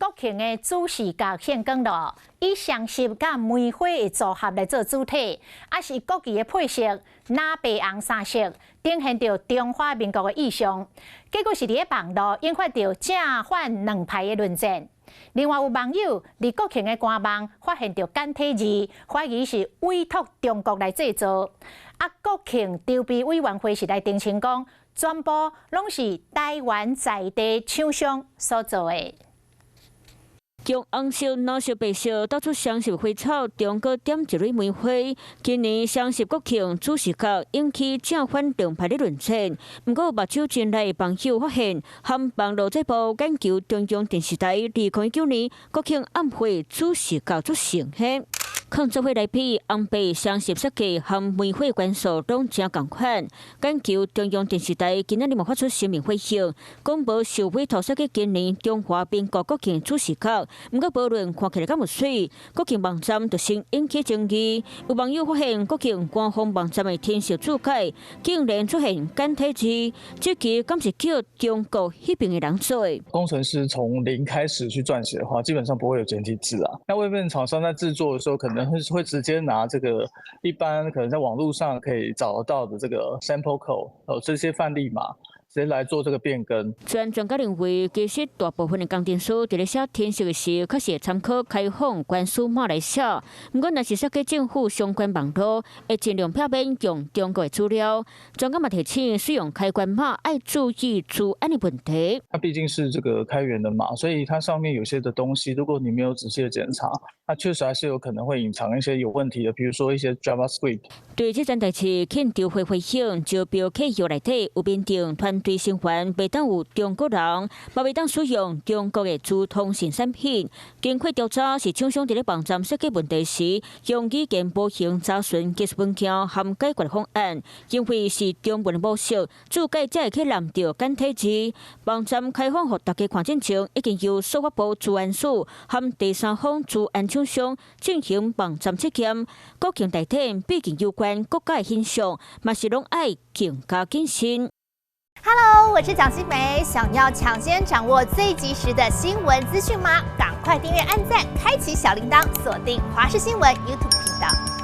國慶的主視覺顯光咯，以雙十佮梅花的組合來做主體，抑是國旗的配色，藍白紅三色，展現著中華民國的意象。結果是佇咧網路引發著正反兩派的論戰。另外有網友佇國慶的官網發現著簡體字，懷疑是委託中國來製造。啊，國慶籌備委員會是來澄清講，全部攏是台灣在地廠商所做的。用紅色、藍色、白色，到處雙十花草，中閣點一蕊梅花。今年雙十國慶主視覺引起正反兩派的論戰。毋過，目睭真利的網友發現，含網路這部研究中央電視台2019年國慶晚會主視覺做成的。抗做伙來比，紅白雙十設計和梅花元素攏誠仝款。研究中央電視台今仔日嘛發出聲明回應，講無受委託設計今年中華民國國慶主視覺。毋過，無論看起來敢有媠，國慶網站就先引起爭議。有網友發現國慶官方網站的程式註解竟然出現簡體字，這個敢是叫中國彼爿的人做的？工程師從零開始去撰寫的話，基本上不會有簡體字啊。那外面廠商在製作的時候，可能會直接拿這個一般可能在網絡上可以找得到的這個 sample code 哦，這些範例碼，直接來做這個變更。專家認為，其實大部分的工程師佇咧寫程式的時，確實會參考開放原始碼來寫。毋過，若是設計政府相關網路，會盡量避免用中國的資料。專家嘛提醒，使用開源碼愛注意資安的問題。它畢竟是這個開源的碼，所以它上面有些的東西，如果你沒有仔細的檢查，它確實還是有可能會隱藏一些有問題的，比如說一些 JavaScript。對這件代誌，慶籌會回應，招標契約內底有明定團隊成員袂當有中國人，嘛袂當使用中國的資通訊產品。經過調查，是廠商佇咧網站設計問題時，用語言模型查詢技術文件含解決方案，因為是中文模式，註解才會去濫著簡體字。網站開放予大家看進前，已經由數發部資安署含第三方資安廠商進行網站測驗。國慶大典畢竟有關國家的形象，嘛是攏愛更加謹慎。 Hello，我是蔣新梅，想要搶先掌握最及時的新聞資訊嗎？趕快訂閱、按讚、開啟小鈴鐺，鎖定華視新聞 YouTube 頻道。